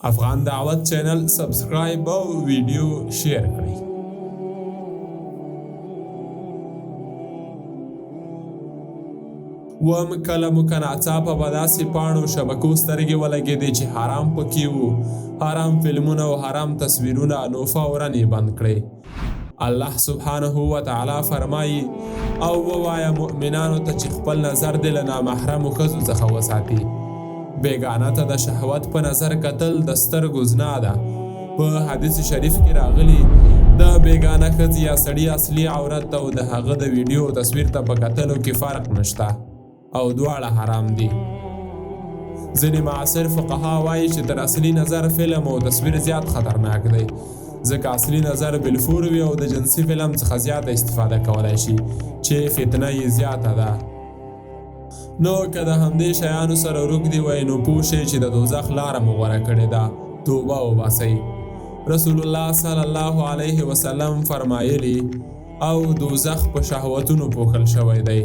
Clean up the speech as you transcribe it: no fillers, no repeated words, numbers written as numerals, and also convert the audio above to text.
افغان دعوت چینل سبسکرایب او ویډیو شیر کړئ. وم کله مو که ناڅاپه په داسې پاڼو شبکو سترګې ولګېدې چې حرام پکې وو، حرام فلمونه او حرام تصویرونه، نو فورا یې بند کړئ. الله سبحانه وتعالی فرمایي، او ووایه مؤمنانو ته چې خپل نظر دې له نامحرمو ښځو څخه وساتي. بېګانه ته د شهوت په نظر کتل د سترګو زنا ده. په حدیث شریف کې راغلي، د بېګانه ښځې یا سړي اصلي عورت او د هغه د ویډیو تصویر ته په کتلو کې فرق نشته او دواړه حرام دي. ځینې معاصر فقها وایي چې تر اصلي نظر فلم او تصویر زیات خطرناک دی، ځکه اصلي نظر بالفور وي او د جنسي فلم څخه زیاته استفاده کولای شي چې فتنه یې زیاته ده. نو که د همدې شیانو سره روږدي وئ نو پوه شئ چې د دوزخ لاره مو غوره کړې ده، توبه وباسئ. رسول الله صلی الله علیه وسلم فرمایلي، او دوزخ په شهوتونو پوښل شوی دی.